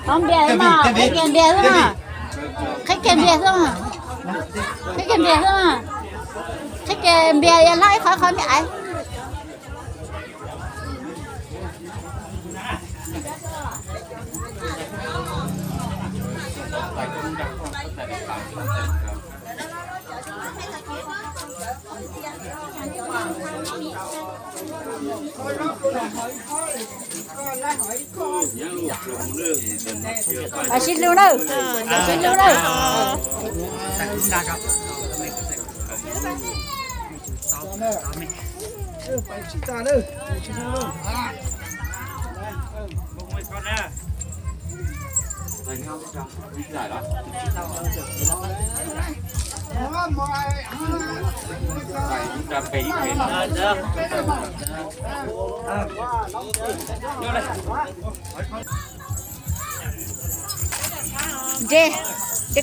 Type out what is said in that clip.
Qhov npias mas, qhib kiag npias xwb mas, qhib kiag npias xwb mas, qhib kiag npias xwb mas, qhib kiag npias yuav hlob ib qhov qhov me aiv. Sib hlub nawb, sib hlub nawb. Ntse,